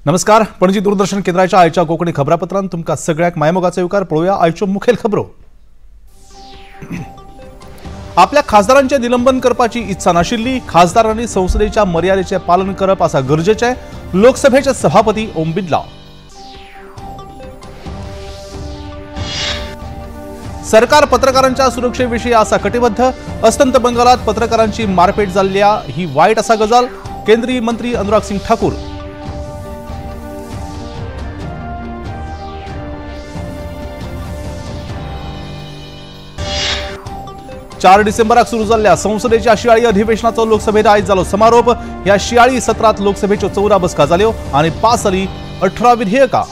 नमस्कार, पणजी दूरदर्शन केंद्राच्या आयच्या कोंकणी खबरापत्रांत तुमकां सगळ्यांक मायमोगाचो येवकार. पळोवया आयच्यो मुखेल खबरो. आपल्या खासदारांचे निलंबन करपाची इत्सा नाशिल्ली, खासदारांनी संसदेच्या मर्यादेचें पालन करप आसा गरजेचें, लोकसभेचे सभापती ओम बिर्ला. सरकार पत्रकारांच्या सुरक्षेविशीं आसा कटिबद्ध, अस्तंत बंगालात पत्रकारांची मारपेट जाल्ल्या ही वायट आसा गजाल, केंद्रीय मंत्री अनुराग सिंग ठाकूर. चार डिसेंबराक सुरू जाल्ल्या संसदेच्या शियाळी अधिवेशनाचो लोकसभेत आयज जालो समारोप. ह्या शियाळी सत्रांत लोकसभेच्यो 14 बसका जाल्यो आनी पास जाली 18 विधेयकां.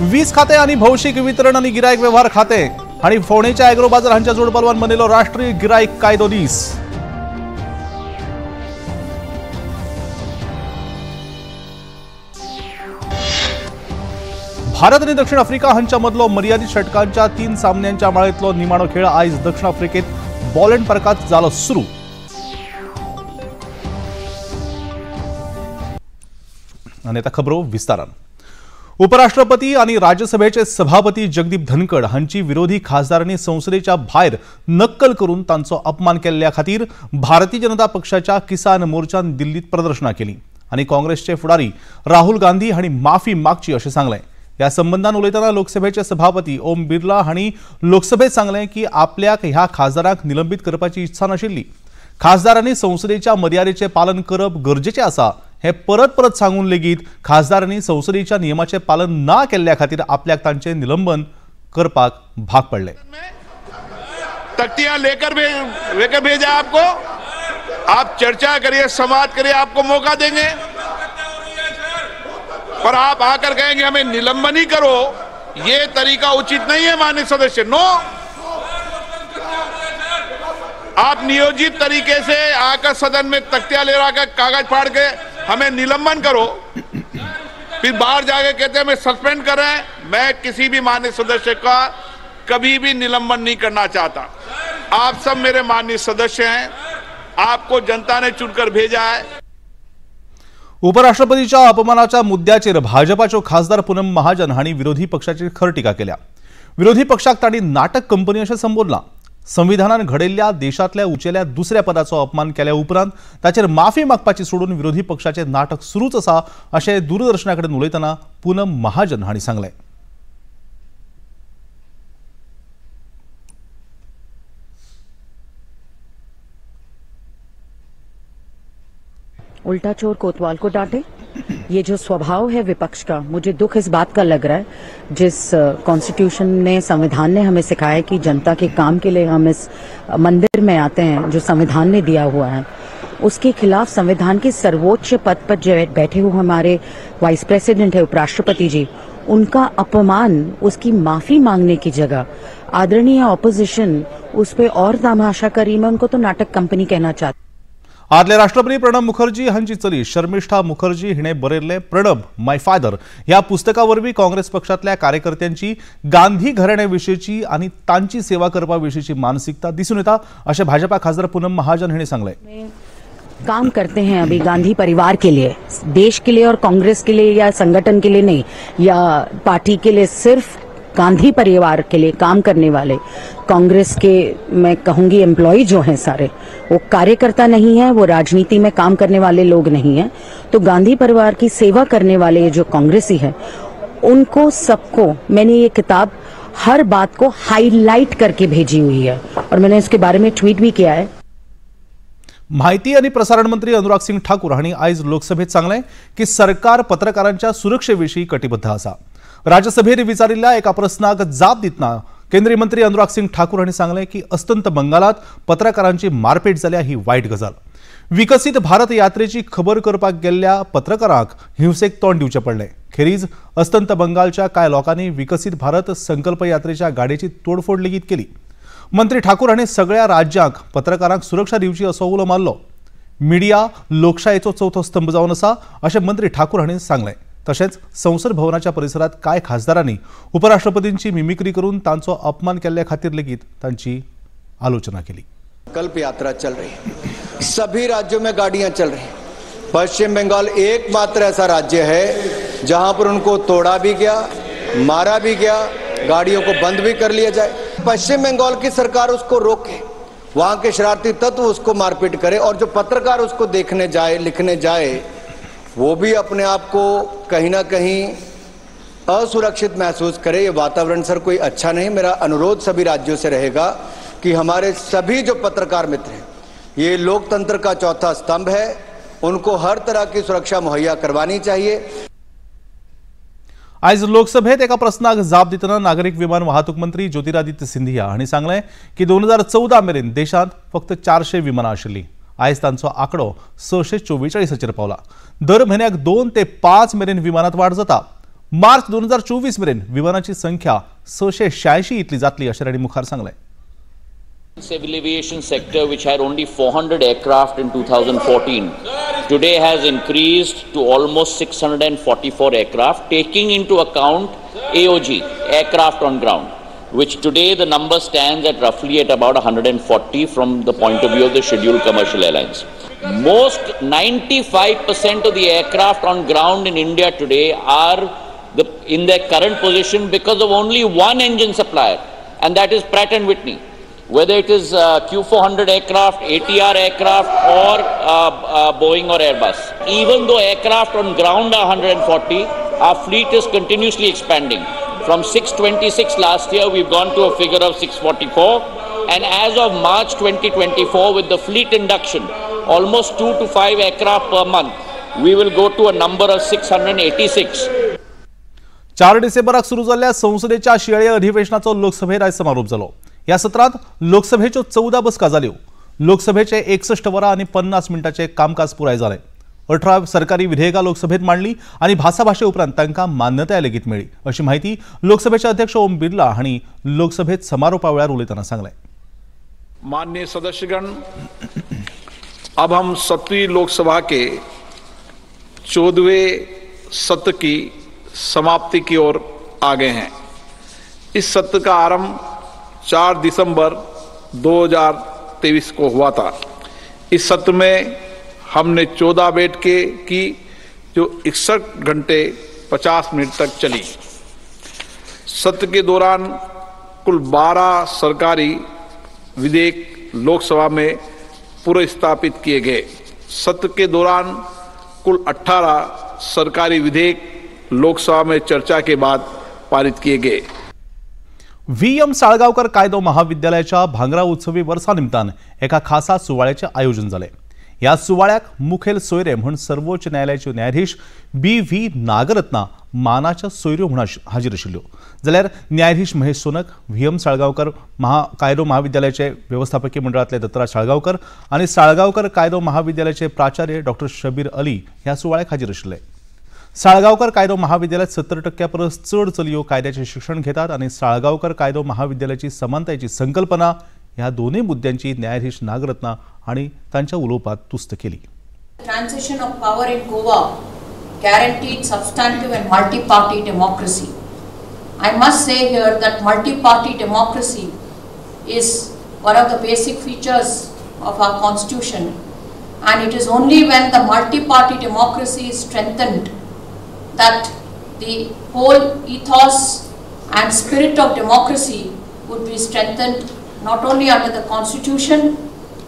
वीज खाते आनी भौशीक वितरण आनी गिरायक व्यवहार खाते आनी फोंडेच्या एग्रो बाजार हांच्या जोडपालवान मनयलो राष्ट्रीय गिरायक कायदो दीस. भारत आनी दक्षिण आफ्रिका हांच्या मदलो मर्यादीत षटकांच्या 3 सामन्यांच्या माळेंतलो निमाणो खेळ आयज दक्षिण आफ्रिकेत बॉलंड पार्कांत जालो सुरू. आनी आतां खबरो विस्तारान. उपराष्ट्रपती आनी राज्यसभेचे सभापती जगदीप धनखड हांची विरोधी खासदारांनी संसदेच्या भायर नक्कल करून तांचो अपमान केल्ल्या खातीर भारतीय जनता पक्षाच्या किसान मोर्चान दिल्लीत प्रदर्शनां केली आनी काँग्रेसचे फुडारी राहुल गांधी हांणी माफी मागची अशें सांगलें. ह्या संबंदान उलयतना लोकसभेचे सभापती ओम बिर्ला हांणी लोकसभेत सांगलें की आपल्याक ह्या खासदारांक निलंबीत करपाची इत्सा नाशिल्ली, खासदारांनी संसदेच्या मर्यादेचें पालन करप गरजेचें आसा हें परत परत सांगून लेगीत खासदारांनी संसदेच्या नियमाचें पालन ना केल्ल्या खातीर आपल्याक तांचें निलंबन करपाक भाग पडलें. तख्तियां लेकर लेकर भेजा आपको, आप चर्चा करिए, संवाद करिए, आपको मौका देंगे, पर आप आकर कहेंगे हमें निलंबन ही करो, ये तरीका उचित नहीं है माननीय सदस्य. नो, आप नियोजित तरीके से आकर सदन में तख्तियां ले आकर कागज फाड़ के हमें निलंबन करो, फिर बाहर जाके कहते हैं हमें सस्पेंड कर रहे हैं. मैं किसी भी माननीय सदस्य का कभी भी निलंबन नहीं करना चाहता. आप सब मेरे माननीय सदस्य हैं, आपको जनता ने चुनकर भेजा है. उपराष्ट्रपतीच्या अपमानाच्या मुद्द्याचेर भाजपाच्यो खासदार पूनम महाजन हांणी विरोधी पक्षाचेर खर टिका केल्या. विरोधी पक्षाक तांणी नाटक कंपनी अशें संबोधलां. संविधानान घडयल्ल्या देशांतल्या उंचेल्या दुसऱ्या पदाचो अपमान केल्या उपरांत ताचेर माफी मागपाची सोडून विरोधी पक्षाचें नाटक सुरूच आसा अशें दूरदर्शना कडेन उलयतना पूनम महाजन हांणी सांगलें. उल्टा चोर कोतवाल को डांटे, ये जो स्वभाव है विपक्ष का, मुझे दुख इस बात का लग रहा है. जिस कॉन्स्टिट्यूशन ने, संविधान ने हमें सिखाया कि जनता के काम के लिए हम इस मंदिर में आते हैं, जो संविधान ने दिया हुआ है, उसके खिलाफ संविधान के सर्वोच्च पद पर जो बैठे हुए हमारे वाइस प्रेसिडेंट है उपराष्ट्रपति जी, उनका अपमान, उसकी माफी मांगने की जगह आदरणीय ऑपोजिशन उस पर और तमाशा करी. मैं उनको तो नाटक कंपनी कहना चाहती. आदले राष्ट्रपती प्रणब मुखर्जी हांची चली शर्मिष्ठा मुखर्जी हिणें बरयल्लें प्रणब माय फादर ह्या पुस्तका वरवीं काँग्रेस पक्षांतल्या कार्यकर्त्यांची गांधी घराण्या विशींची आनी तांची सेवा करपा विशींची मानसिकता दिसून येता अशें भाजपा खासदार पूनम महाजन हिणें सांगलें. काम करते हैं अभी गांधी परिवार के लिए, देश के लिए और कांग्रेस के लिए या संगठन के लिए नहीं, या पार्टी के लिए, सिर्फ गांधी परिवार के लिए काम करने वाले कांग्रेस के, मैं कहूंगी एम्प्लॉय जो हैं सारे, वो कार्यकर्ता नहीं है, वो राजनीति में काम करने वाले लोग नहीं हैं. तो गांधी परिवार की सेवा करने वाले जो कांग्रेसी हैं, उनको सबको मैंने ये किताब हर बात को हाईलाइट करके भेजी हुई है और मैंने इसके बारे में ट्वीट भी किया है. माहिती आणि प्रसारण मंत्री अनुराग सिंग ठाकूर हांणी आयज लोकसभेत सांगलें की सरकार पत्रकारांच्या सुरक्षेविशीं कटिबद्ध आसा. राज्यसभेत विचारिल्ल्या एका प्रस्नाक जाप दितना केंद्रीय मंत्री अनुराग सिंग ठाकूर हांणी सांगलें की अस्तंत बंगालात पत्रकारांची मारपेट जाल्या ही वायट गजाल. विकसीत भारत यात्रेची खबर करपाक गेल्ल्या पत्रकारांक हिंसेक तोंड दिवचें पडलें. खेरीज अस्तंत बंगालच्या कांय लोकांनी विकसीत भारत संकल्प यात्रेच्या गाडयेची तोडफोड लेगीत केली. मंत्री ठाकूर हांणी सगळ्या राज्यांक पत्रकारांक सुरक्षा दिवची असो उलो मारलो. मिडिया लोकशायेचो चवथो स्तंभ जावन आसा अशें मंत्री ठाकूर हांणी सांगलें. तशेंच संसद भवनाच्या परिसरात कांय खासदारांनी उपराष्ट्रपतींची मिमिक्री करून तांचो अपमान केल्ल्या खातीर लेगीत तांची आलोचना केली. संकल्प यात्रा चल रही है, सभी राज्यों में गाड़ियां चल रही हैं। पश्चिम बंगाल एकमात्र ऐसा राज्य है जहां पर उनको तोड़ा भी गया, मारा भी गया, गाड़ियों को बंद भी कर लिया जाए। पश्चिम बंगाल की सरकार उसको रोके, वहां के शरारती तत्व उसको मारपीट करे और जो पत्रकार उसको देखने जाए, लिखने जाए, वो भी अपने आप को कहीं ना कहीं असुरक्षित महसूस करे। ये वातावरण सर कोई अच्छा नहीं। मेरा अनुरोध सभी राज्यों से रहेगा कि हमारे सभी जो पत्रकार मित्र हैं, ये लोकतंत्र का चौथा स्तंभ है, उनको हर तरह की सुरक्षा मुहैया करवानी चाहिए। आयज लोकसभेत एका प्रस्नाक जाप दितना नागरिक विमान वाहतूक मंत्री ज्योतिरादित्य सिंधिया हांणी सांगलें की 2014 मेरेन देशांत फक्त 400 विमानां आशिल्लीं। आयज तांचो आंकडो 644 पावला। दर म्हयन्याक 2 ते 5 मेरेन विमानांत वाड जाता। मार्च 2024 मेरेन विमानाची संख्या 686 इतली जातली अशें तांणी मुखार सांगलें। Civil aviation sector, which had only 400 aircraft in 2014, today has increased to almost 644 aircraft, taking into account AOG, aircraft on ground, which today the number stands at roughly at about 140 from the point of view of the scheduled commercial airlines. Most 95% of the aircraft on ground in India today are in their current position because of only one engine supplier, and that is Pratt & Whitney. Whether it is Q400 aircraft, ATR aircraft or Boeing or Airbus. Even though aircraft on ground are 140, our fleet is continuously expanding. From 626 last year, we've gone to a figure of 644. And as of March 2024, with the fleet induction, almost 2 to 5 aircraft per month, we will go to a number of 686. 4 डिसेंबराक सुरू जाल्ल्या संसदेच्या शिंयाळी अधिवेशनाचो लोकसभेत आयज समारोप जालो। ह्या सत्रांत लोकसभेच्यो 14 बसका जाल्यो। लोकसभेचे 61 वरां आनी 50 मिनटांचें कामकाज पुराय जालें। 18 सरकारी विधेयकां लोकसभेत मांडली आनी भासाभाशे उपरांत तांकां मान्यताय लेगीत मेळ्ळी अशी म्हायती लोकसभेचे अध्यक्ष ओम बिर्ला हांणी लोकसभेत समारोपा वेळार उलयतना सांगलें। माननीय सदस्यगण, अब हम 7वीं लोकसभा के 14वें सत्र की समाप्ति की ओर आ गए हैं। इस सत्र का आरंभ 4 दिसंबर 2023 को हुआ था। इस सत्र में हमने 14 बैठकें की जो 61 घंटे 50 मिनट तक चली। सत्र के दौरान कुल 12 सरकारी विधेयक लोकसभा में पुनर्स्थापित किए गए। सत्र के दौरान कुल 18 सरकारी विधेयक लोकसभा में चर्चा के बाद पारित किए गए। व्ही.एम. साळगांवकर कायदो महाविद्यालयाच्या भांगरा उत्सवी वर्सा निमतान एका खासा सुवाळ्याचें आयोजन जालें। ह्या सुवाळ्याक मुखेल सोयरे म्हूण सर्वोच्च न्यायालयाच्यो न्यायाधीश बी.व्ही. नागरत्ना मानाच्या सोयऱ्यो म्हूण हाजीर आशिल्ल्यो, जाल्यार न्यायाधीश महेश सोनक, व्ही.एम. साळगांवकर कायदो महाविद्यालयाचे वेवस्थापकी मंडळांतले दत्तराज साळगांवकर आनी साळगांवकर कायदो महाविद्यालयाचे प्राचार्य डॉक्टर शबीर अली ह्या सुवाळ्याक हाजीर आशिल्ले। साळगांवकर कायदो महाविद्यालयात 70% परस चड चलयो कायद्याचें शिक्षण घेतात आनी साळगांवकर कायदो महाविद्यालयाची समानतायेची संकल्पना ह्या दोनूय मुद्द्यांची न्यायाधीश नागरत्ना हांणी तांच्या उलोवपात तुस्त केली। Transition of power in Goa guaranteed substantive and multi-party democracy. I must say here that multi-party democracy is one of the basic features of our constitution, and it is only when the multi-party democracy is strengthened that the whole ethos and spirit of democracy would be strengthened not only under the constitution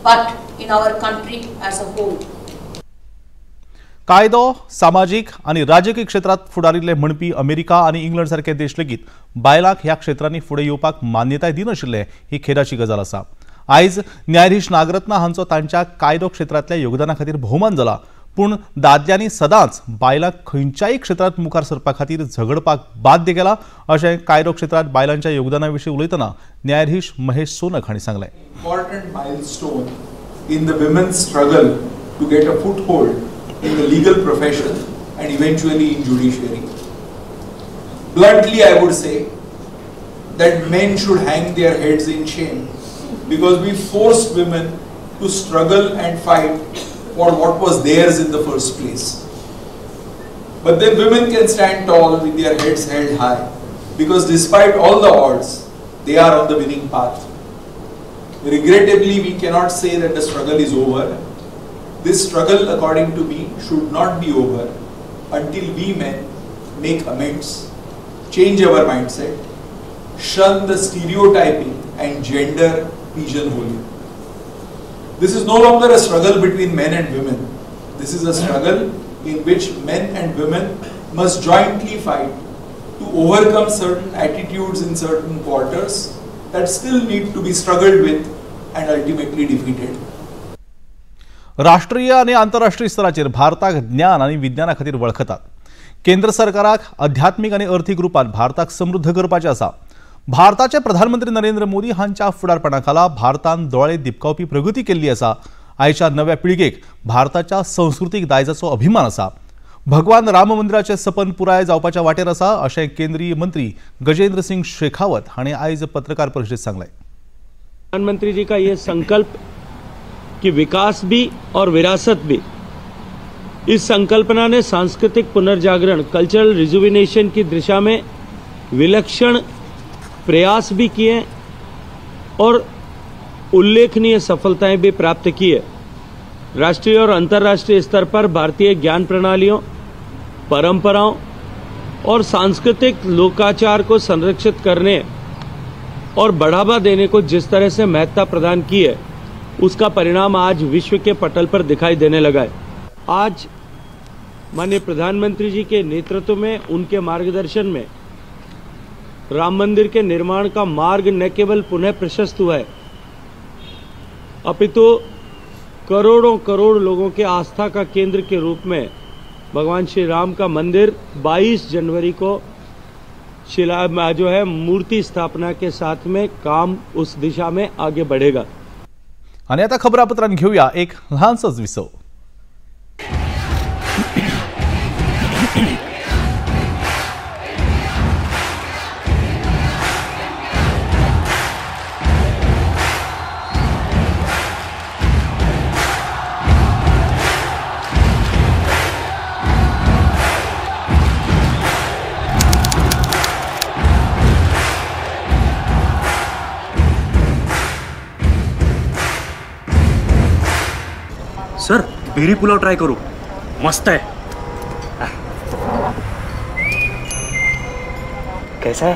but in our country as a whole. कायदो, सामाजीक आनी राजकीय क्षेत्रांत फुडारिल्ले म्हणपी America आनी England सारके देश लेगीत बायलांक ह्या क्षेत्रांनी फुडें येवपाक मान्यताय दिनाशिल्ले ही खेदाची गजाल आसा। आयज न्यायाधीश नागरत्ना हांचो तांच्या कायदो क्षेत्रांतल्या योगदाना खातीर भोवमान जाला, पूण दादल्यांनी सदांच बायलांक खंयच्याय क्षेत्रांत मुखार सरपा खातीर झगडपाक बाध्य केला अशें कायदो क्षेत्रांत बायलांच्या योगदाना विशीं उलयतना न्यायाधीश महेश सोनक हांणी सांगलें। Important milestone in the women's struggle to get a foothold in the legal profession and eventually in judiciary. Bluntly, I would say that men should hang their heads in shame because we forced women to struggle and fight for what was theirs in the first place. But then women can stand tall with their heads held high because despite all the odds, they are on the winning path. Regrettably, we cannot say that the struggle is over. This struggle, according to me, should not be over until we men make amends, change our mindset, shun the stereotyping and gender pigeonholing. This is no longer a struggle between men and women. This is a struggle in which men and women must jointly fight to overcome certain attitudes in certain quarters that still need to be struggled with and ultimately defeated. राष्ट्रीय आनी आंतरराष्ट्रीय स्तराचेर भारताक ज्ञान आनी विज्ञाना खातीर वळखतात. केंद्र सरकाराक अध्यात्मीक आनी अर्थीक रुपान भारताक समृद्ध करपाचें आसा. भारताचे प्रधानमंत्री नरेंद्र मोदी हांच्या फुडारपणा खाला भारतान दोळे दिपकावपी प्रगती केल्ली आसा. आयच्या नव्या पिळगेक भारताच्या संस्कृतीक दायजाचो अभिमान आसा. भगवान राम मंदिराचें सपन पुराय जावपाच्या वाटेर आसा अशें केंद्रीय मंत्री गजेंद्र सिंग शेखावत हांणी आयज पत्रकार परिशदेंत सांगलें. प्रधानमंत्री जी का ये संकल्प कि विकास भी और विरासत भी, इस संकल्पना ने सांस्कृतिक पुनर्जागरण, कल्चरल रिजुविनेशन की दिशा में विलक्षण प्रयास भी किए और उल्लेखनीय सफलताएं भी प्राप्त की है। राष्ट्रीय और अंतर्राष्ट्रीय स्तर पर भारतीय ज्ञान प्रणालियों, परंपराओं और सांस्कृतिक लोकाचार को संरक्षित करने और बढ़ावा देने को जिस तरह से महत्ता प्रदान की है, उसका परिणाम आज विश्व के पटल पर दिखाई देने लगा है। आज माननीय प्रधानमंत्री जी के नेतृत्व में, उनके मार्गदर्शन में राम मंदिर के निर्माण का मार्ग न केवल पुनः प्रशस्त हुआ है, अपितु करोड़ों करोड़ लोगों के आस्था का केंद्र के रूप में भगवान श्री राम का मंदिर 22 जनवरी को शिला जो है मूर्ति स्थापना के साथ में काम उस दिशा में आगे बढ़ेगा। आणि आता खबरापत्रांत घेऊया एक लहानसंच विसव. सर, बेरी पुलाव ट्राई करो, मस्त है। कैसा है?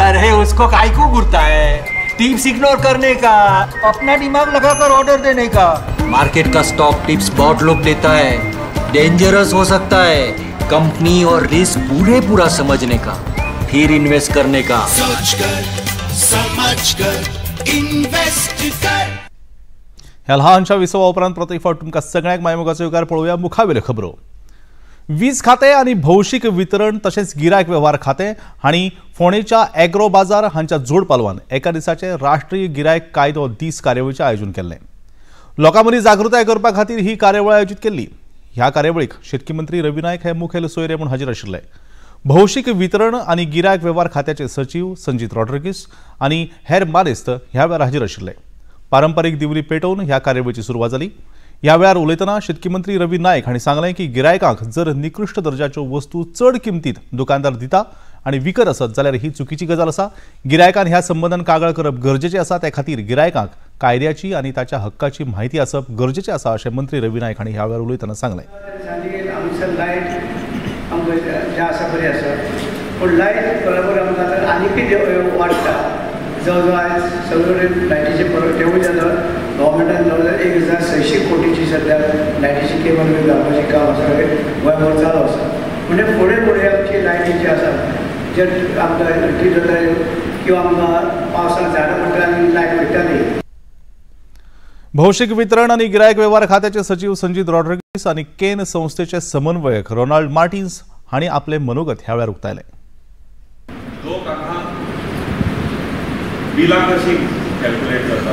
अरे उसको काय को घुरता है, टिप्स इग्नोर करने का, अपना दिमाग लगाकर ऑर्डर देने का। मार्केट का स्टॉक टिप्स बहुत लोग देता है, डेंजरस हो सकता है। कंपनी और रिस्क पूरे पूरा समझने का, फिर इन्वेस्ट करने का। सोच कर, समझ कर, इन्वेस्ट कर। ह्या ल्हानशा विसवा उपरांत प्रत्येक फावट तुमकां सगळ्यांक मायमोगाचो येवकार. पळोवया मुखावेल्यो खबरो. वीज खातें आनी भौशीक वितरण तशेंच गिरायक वेव्हार खातें हांणी फोंडेच्या एग्रो बाजार हांच्या जोड पालवान एका दिसाचे राष्ट्रीय गिरायक कायदो दीस कार्यावळीचें आयोजन केल्लें. लोकां मदीं जागृताय करपा खातीर ही कार्यावळ आयोजीत केल्ली. ह्या कार्यावळीक शेतकी मंत्री रवी नायक हे मुखेल सोयरे म्हूण हाजीर आशिल्ले. भौशीक वितरण आनी गिरायक वेव्हार खात्याचे सचीव संजीत रॉड्रिगीस आनी हेर मानेस्त ह्या वेळार हाजीर आशिल्ले. पारंपरीक दिवली पेटोवन ह्या कार्यावळीची सुरवात जाली. ह्या वेळार उलयतना शेतकी मंत्री रवी नायक हांणी सांगलें की गिरायकांक जर निकृश्ट दर्जाच्यो वस्तू चड किमतीत दुकानदार दिता आनी विकत आसत जाल्यार ही चुकीची गजाल आसा. गिरायकान ह्या संबंदान कागाळ करप गरजेचें आसा. ते खातीर गिरायकांक कायद्याची आनी ताच्या हक्काची म्हायती आसप गरजेचें आसा अशें मंत्री रवी नायक हांणी ह्या वेळार उलयतना सांगलें. जवळ जवळ आयज सगळे कडेन लायटीचे तेवूय जाता. गव्हर्मेंटान जवळ जवळ 1600 कोटीची सद्या लायटीची केबल बी घालपाचें काम सगळें गोंयभर चालू आसा. म्हणजे फुडें फुडें आमची लायटी जी आसा जे आमकां कितें जाता किंवा आमकां पावसाक झाडां पडटा आनी लायट वयताली. भौशीक वितरण आनी गिरायक वेव्हार खात्याचे सचीव संजीत रॉड्रिगीस आनी केन संस्थेचे समन्वयक रोनाल्ड मार्टिन्स हांणी आपलें मनोगत ह्या वेळार उक्तायलें. लोक हांगा बिलां कशीं कॅल्क्युलेट जाता,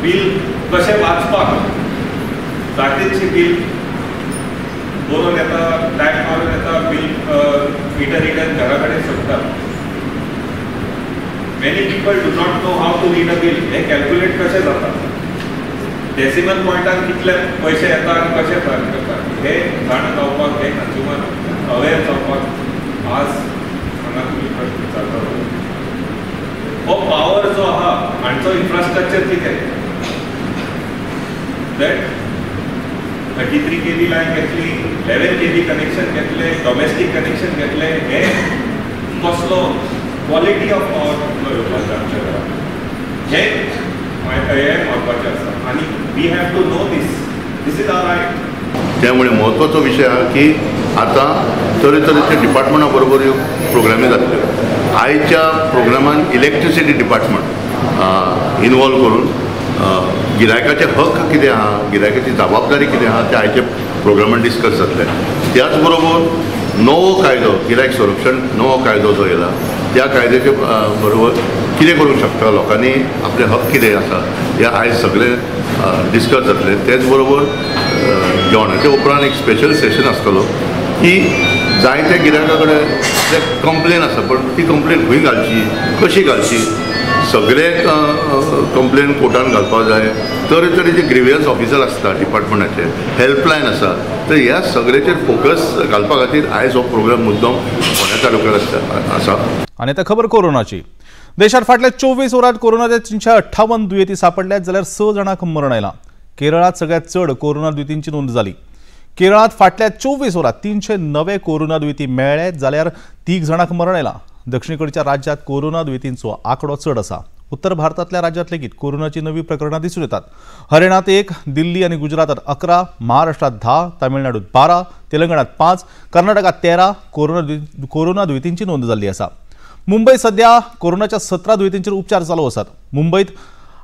बील कशें वाचपाक जातीचें बील बरोवन येता, टायप मारून येता, बील मिटर रिटर्न घरा कडेन सोदता. Many people do not know how to read a bill. हें कॅल्क्युलेट कशें जाता, डेसिमल पॉयंटान कितले पयशे येता आनी कशें करता हें जाणा जावपाक, हें कंज्युमर अवेर जावपाक आज हांगा तुमी प्रश्न विचारता. हो पावर जो आहा हांचो इन्फ्रास्ट्रक्चर कितें that 33 kV line घेतली, 11 kV connection घेतले, डॉमेस्टीक कनेक्शन घेतले, हे कसलो क्वॉलिटी ऑफ पावर कितलो येवपाचो आमच्या घरात हें हें म्हत्वाचें आसा आनी we have to know this, this is our right. त्यामुळे म्हत्वाचो विशय आहा की आतां तरेतरेच्या डिपार्टमेंटा बरोबर ह्यो प्रोग्रामी जातल्यो. आयच्या प्रोग्रामान इलेक्ट्रिसिटी डिपार्टमेंट इनवॉल्व करून गिरायकाचे हक्क कितें आहा, गिरायकाची जबाबदारी कितें आहा ते आयच्या प्रोग्रामान डिस्कस जातले. त्याच बरोबर नवो कायदो गिरायक संरक्षण नवो कायदो जो येयला त्या कायद्याचे बरोबर कितें करूंक शकता लोकांनी, आपले हक्क कितें आसा हे आयज सगळे डिस्कस जातले. तेच बरोबर जेवणाच्या उपरांत एक स्पेशल सेशन आसतलो की जायत्या गिरायका कडेन कंप्लेन आसा पण ती कंप्लेन खंय घालची, कशी घालची, सगळे कंप्लेन कोर्टान घालपाक जाय. तरेतरेचे ग्रिवियन्स ऑफिसर आसता डिपार्टमेंटाचे, हेल्पलायन आसा, तर ह्या सगळ्याचेर फोकस घालपा खातीर आयज हो प्रोग्राम मुद्दम फोंड्या तालुक्यात आसा. आनी आतां खबर कोरोनाची. देशात फाटल्या 24 वरांत कोरोनाच्या 358 दुयेंती सापडल्यात जाल्यार 6 जाणांक मरण आयलां. केरळांत सगळ्यांत चड कोरोना दुयेंतींची नोंद जाली. केरळांत फाटल्या 24 वरांत 309 कोरोना दुयेंती मेळ्ळे जाल्यार 3 जाणांक मरण आयलां. दक्षिणेकडच्या राज्यांत कोरोना दुयेंतींचो आंकडो चड आसा. उत्तर भारतांतल्या राज्यांत लेगीत कोरोनाची नवी प्रकरणां दिसून येतात. हरियाणांत 1, दिल्ली आनी गुजरातांत 11, महाराष्ट्रांत 10, तामिळनाडूत 12, तेलंगणांत 5, कर्नाटकांत 13 कोरोना दुयेंतींची नोंद जाल्ली आसा. मुंबय सध्या कोरोनाच्या 17 दुयेंतींचेर उपचार चालू आसात. मुंबयत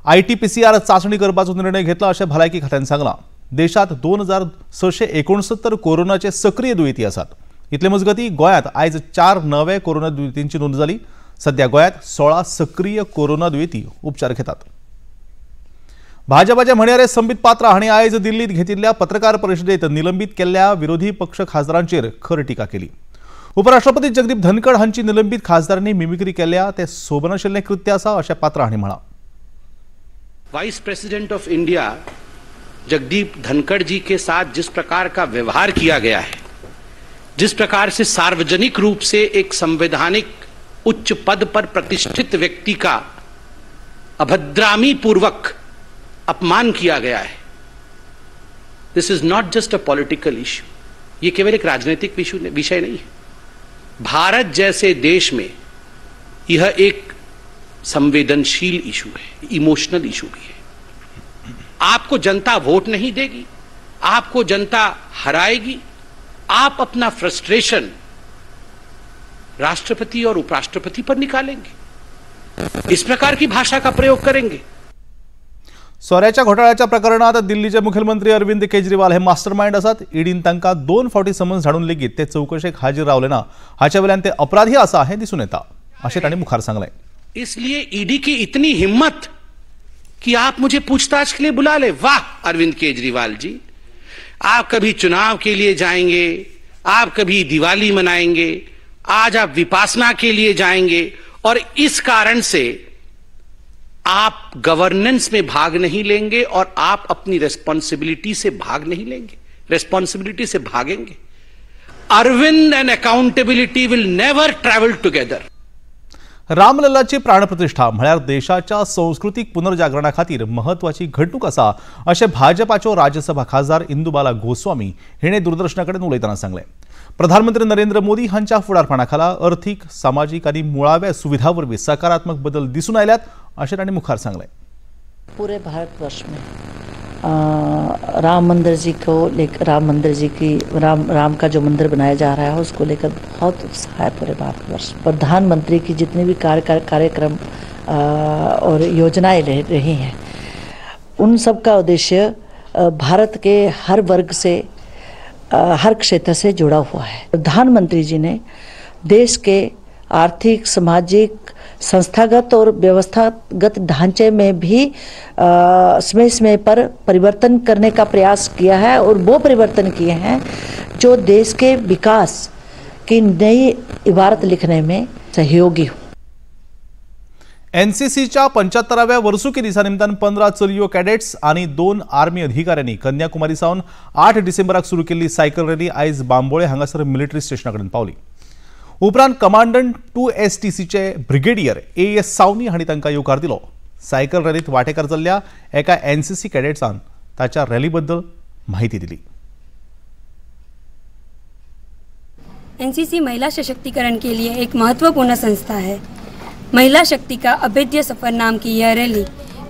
ITPCR चाचणी करपाचो निर्णय घेतला अशें भलायकी खात्यान सांगलां. देशांत 2669 कोरोनाचे सक्रीय दुयेंती आसात. इतले मजगतीं गोंयांत आयज 4 नवे कोरोना दुयेंतींची नोंद जाली. सध्या गोंयांत 16 सक्रीय कोरोना दुयेंती उपचार घेतात. भाजपाचे म्हणयारे संबित पात्रा हांणी आयज दिल्लीत घेतिल्ल्या पत्रकार परिशदेत निलंबीत केल्ल्या विरोधी पक्ष खासदारांचेर खर टिका केली. उपराष्ट्रपती जगदीप धनखड हांची निलंबीत खासदारांनी मिमिक्री केल्या ते सोबनाशिल्लें कृत्य आसा अशें पात्रा हांणी म्हळां. Vice president of India Jagdeep Dhankhar ji K साथ जिस प्रकार का व्यवहार किया गया है, जिस प्रकार से सार्वजनिक रूप से एक संवैधानिक उच्च पद पर प्रतिष्ठित व्यक्ति का अभद्रामी पूर्वक अपमान किया गया है, this is not just a political issue. ये केवल एक राजनीतिक विषय नहीं है। भारत जैसे देश में यह एक संवेदनशील इशू है, इमोशनल इशू भी है। आपको जनता वोट नहीं देगी, आपको जनता हराएगी। आप अपना फ्रस्ट्रेशन राष्ट्रपति और उपराष्ट्रपति पर निकालेंगे, इस प्रकार की भाषा का प्रयोग करेंगे। सोऱ्याच्या घोटाळ्याच्या प्रकरणात दिल्लीचे मुख्यमंत्री अरविंद केजरीवाल हे मास्टरमाइंड आसात. ईडीन तांकां 2 फावटी समन्स धाडून लेगीत ते चवकशेक हाजीर रावले ना हाच्या वेल्यान ते अपराधी आसा हें दिसून येता अशें तांणी मुखार सांगलें. इसलिए ईडी की इतनी हिम्मत कि आप मुझे पूछताछ के लिए बुला ले। वाह अरविंद केजरीवाल जी, आप कभी चुनाव के लिए जाएंगे, आप कभी दिवाली मनाएंगे, आज आप विपासना के लिए जाएंगे और इस कारण से आप गवर्नेंस में भाग नहीं लेंगे और आप अपनी रिस्पॉन्सिबिलिटी से भाग नहीं लेंगे, रिस्पॉन्सिबिलिटी से भागेंगे। Arvind and accountability will never travel together. रामलल्लाची प्राणप्रतिष्ठा म्हळ्यार देशाच्या संस्कृतीक पुनर्जागरणा खातीर महत्वाची घडणूक आसा अशें भाजपाच्यो राज्यसभा खासदार इंदुबाला गोस्वामी हिणें दूरदर्शना कडेन उलयतना सांगलें. प्रधानमंत्री नरेंद्र मोदी हांच्या फुडारपणा खाला अर्थीक, सामाजीक आनी मुळाव्या सुविधा वरवीं सकारात्मक बदल दिसून आयल्यात अशें तांणी मुखार सांगलें. पूरे भारतवर्ष में राम मंदिर जी को लेकर, राम मंदिर जी की राम का जो मंदिर बनाया जा रहा है उसको लेकर बहुत उत्साह है पूरे भारतवर्ष। प्रधानमंत्री की जितने भी कार्यक्रम और योजनाएं रही हैं उन सब का उद्देश्य भारत के हर वर्ग से, हर क्षेत्र से जुड़ा हुआ है। प्रधानमंत्री जी ने देश के आर्थिक, सामाजिक, संस्थागत और व्यवस्थागत ढांचे में भी समय समय पर परिवर्तन करने का प्रयास किया है और वो परिवर्तन किए हैं जो देश के विकास की नई इबारत लिखने में सहयोगी हो। एनसीसीच्या 75व्या वर्सुकी दिसा निमतान 15 चलयो कॅडेट्स आनी 2 आर्मी अधिकाऱ्यांनी कन्याकुमारी सावन 8 डिसेंबराक सुरू केल्ली सायकल रॅली आयज बांबोळे हांगासर मिलिटरी स्टेशना कडेन पावली. उपरांत कमांडंट 2 STCचे ब्रिगेडियर AS सावनी हांणी तांकां येवकार दिलो. सायकल रॅलींत वांटेकार जाल्ल्या एका NCC कॅडेट्सान ताच्या रॅली बद्दल माहिती दिली. NCC महिला सशक्तिकरण के लिए एक महत्वपूर्ण संस्था है. महिला शक्ति का अभेद्य सफर नाम की यह रैली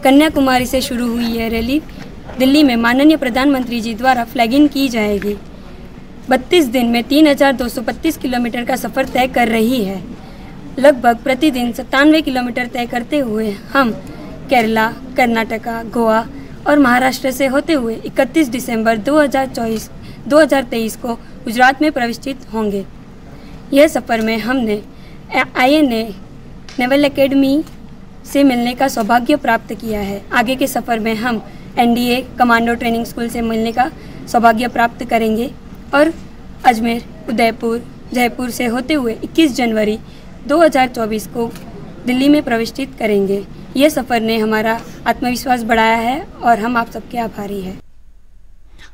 कन्याकुमारी से शुरू हुई. यह रैली दिल्ली में माननीय प्रधानमंत्री जी द्वारा फ्लैग इन की जाएगी. 32 दिन में 3232 किलोमीटर का सफ़र तय कर रही है. लगभग प्रतिदिन 97 किलोमीटर तय करते हुए हम केरला, कर्नाटका, गोवा और महाराष्ट्र से होते हुए 31 दिसंबर 2023 को गुजरात में प्रविष्टित होंगे. यह सफ़र में हमने INA naval academy से मिलने का सौभाग्य प्राप्त किया है. आगे के सफ़र में हम NDA commando training school से मिलने का सौभाग्य प्राप्त करेंगे और अजमेर, उदयपुर, जयपुर से होते हुए 21 जनवरी 2024 को दिल्ली में प्रविष्टित करेंगे. यह सफ़र ने हमारा आत्मविश्वास बढ़ाया है और हम आप सबके आभारी हैं.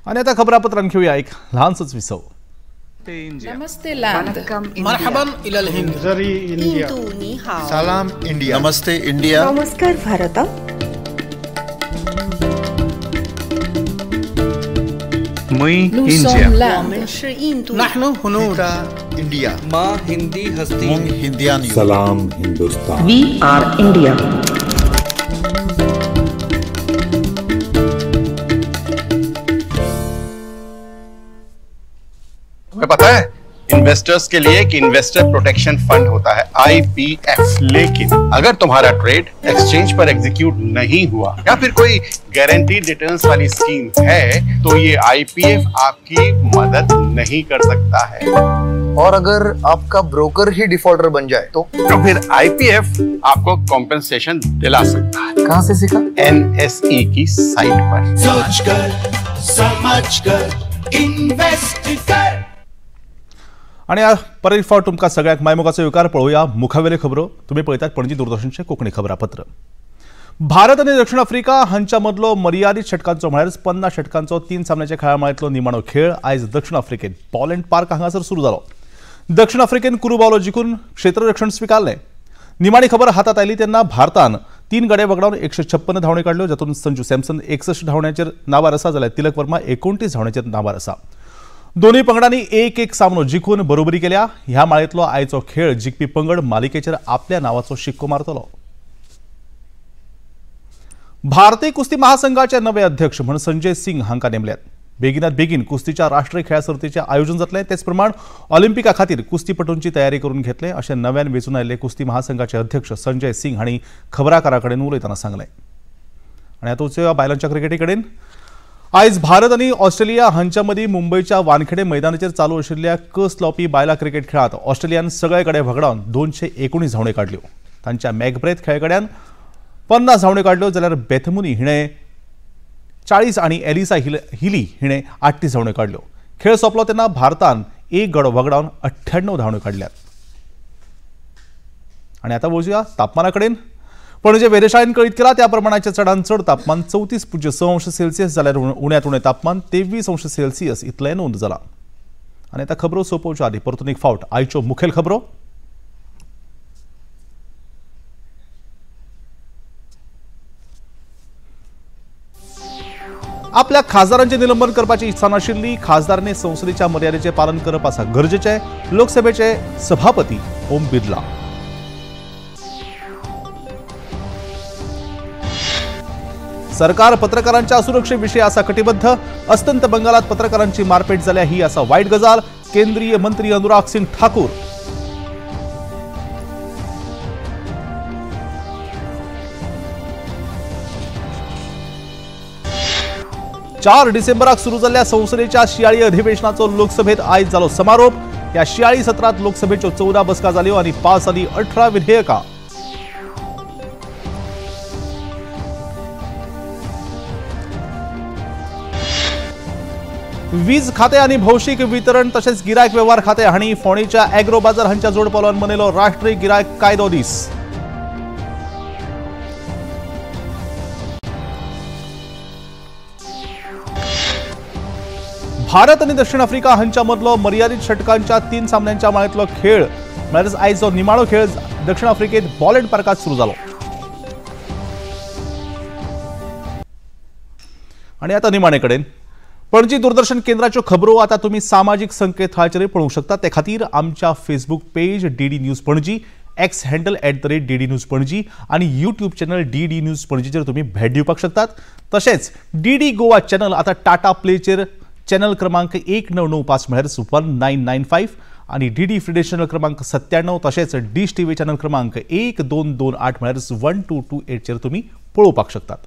आणि आता खबरापत्रांत घेऊया एक ल्हानसोच विसव. नमस्ते लैंड, मरहबन इलल हिंद, इंडिया, सलाम इंडिया, नमस्ते इंडिया, नमस्कार भारत. इंडिया, नहनु हुनूद इंडिया, मां हिंदी हस्ती, मुंग हिंदियानी, सलाम हिंदुस्तान, we are India. तुम्हें पता है इन्वेस्टर्स के लिए कि इन्वेस्टर प्रोटेक्शन फंड होता है IPF. लेकिन अगर तुम्हारा ट्रेड एक्सचेंज पर एग्जीक्यूट नहीं हुआ या फिर कोई गारंटीड रिटर्न्स वाली स्कीम है तो ये IPF आपकी मदद नहीं कर सकता है. और अगर आपका ब्रोकर ही डिफॉल्टर बन जाए तो फिर IPF आपको कॉम्पेंसेशन दिला सकता है. कहाँ से सीखा? NSE की साइट पर. सोच कर, समझ कर, इन्वेस्ट कर. आणि परत एक फावट तुमकां सगळ्यांक मायमोगाचो येवकार. पळोवया मुखावेले खबरो. तुमी पळयतात पणजी दूरदर्शनचें कोंकणी खबरापत्र. भारत आनी दक्षिण आफ्रिका हांच्या मदलो मर्यादीत षटकांचो म्हळ्यार 50 षटकांचो 3 सामन्याच्या खेळा माळेंतलो निमाणो खेळ आयज दक्षिण आफ्रिकेत बॉलँड पार्क हांगासर सुरू जालो. दक्षिण आफ्रिकेन कुरुबावलो जिखून क्षेत्ररक्षण स्विकारलें. निमाणी खबर हातात आयली तेन्ना भारतान 3 गडे वगडावन 156 धांवड्यो काडल्यो, जातूंत संजू सॅमसन 61 धांवड्यांचेर नाबार आसा जाल्यार तिलक वर्मा 29 धांवड्यांचेर नाबार आसा. दोनूय पंगडांनी 1-1 सामनो जिखून बरोबरी केल्या. ह्या माळेंतलो आयचो खेळ जिखपी पंगड मालिकेचेर आपल्या नांवाचो शिक्को मारतलो. भारतीय कुस्ती महासंघाचे नवे अध्यक्ष म्हण संजय सिंग हांकां नेमल्यात. बेगिनात बेगीन कुस्तीच्या राष्ट्रीय खेळा सर्तीचें आयोजन जातलें, तेच प्रमाण ऑलिम्पिका खातीर कुस्तीपटूंची तयारी करून घेतले अशें नव्यान वेंचून आयिल्ले कुस्ती महासंघाचे अध्यक्ष संजय सिंग हांणी खबराकारां कडेन उलयतना सांगलें. आनी आतां वचुया बायलांच्या क्रिकेटी कडेन. आयज भारत आनी ऑस्ट्रेलिया हांच्या मदीं मुंबयच्या वानखेडे मैदानाचेर चालू आशिल्ल्या कस लावपी बायलां क्रिकेट खेळांत ऑस्ट्रेलियान सगळे कडेन व्हगडावन 219 धांवड्यो काडल्यो. तांच्या मॅकब्रेथ खेळगड्यान 50 धांवड्यो काडल्यो जाल्यार बेथमुनी हिणें 40 आनी एलिसा हिली हिणें 38 धांवड्यो काडल्यो. खेळ सोंपलो तेन्ना भारतान 1 गडो व्हगडावन 98 धांवड्यो काडल्यात. आनी आतां वचुया तापमाना कडेन. पणजे वेधशाळेन कळीत केला त्या प्रमाणाचें चडांत चड तापमान 34.6 अंश सेल्सियस जाल्यार उण्यांत उणें तापमान 23 अंश सेल्सियस इतलें नोंद जालां. आनी आतां खबरो सोंपोवच्या आदीं परतून एक फावट आयच्यो मुखेल खबरो. आपल्या खासदारांचें निलंबन करपाची इत्सा नाशिल्ली, खासदारांनी संसदेच्या मर्यादेचें पालन करप आसा गरजेचें, लोकसभेचे सभापती ओम बिर्ला. सरकार पत्रकारांच्या सुरक्षेविषयी आसा कटिबद्ध, अस्तंत बंगालात पत्रकारांची मारपेट जाल्या ही आसा वायट गजाल, केंद्रीय मंत्री अनुराग सिंग ठाकूर. चार डिसेंबराक सुरू जाल्ल्या संसदेच्या शियाळी अधिवेशनाचो लोकसभेत आयज जालो समारोप. ह्या शियाळी सत्रांत लोकसभेच्यो 14 बसका जाल्यो आनी पास जाली 18 विधेयकां. वीज खाते आनी भौशीक वितरण तशेंच गिरायक वेव्हार खाते हांणी फोंडेच्या एग्रो बाजार हांच्या जोडपालवान मनयलो राष्ट्रीय गिरायक कायदो दीस. भारत आनी दक्षिण आफ्रिका हांच्या मदलो मर्यादीत षटकांच्या 3 सामन्यांच्या माळेंतलो खेळ म्हळ्यार आयज जो निमाणो खेळ दक्षिण आफ्रिकेत बॉलंड पार्कात सुरू जालो. आनी आतां निमाणे कडेन पणजी दूरदर्शन केंद्राच्यो खबरो आतां तुमी सामाजीक संकेतथळाचेर पळोवंक शकता. ते खातीर आमच्या Facebook page DD news Panaji, X handle @DD News Panaji आनी यूट्यूब चॅनल DD news पणजीचेर तुमी भेट दिवपाक शकतात. तशेंच DD Goa channel आतां टाटा प्लेचेर चॅनल क्रमांक 1995 म्हळ्यार 1995 आनी DD free डिश चॅनल क्रमांक 97 तशेंच डिश टीव्ही चॅनल क्रमांक 1228 म्हळ्यार 1228 चेर तुमी पळोवपाक शकतात.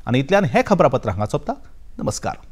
आनी इतल्यान हें खबरापत्र हांगा सोंपता. नमस्कार.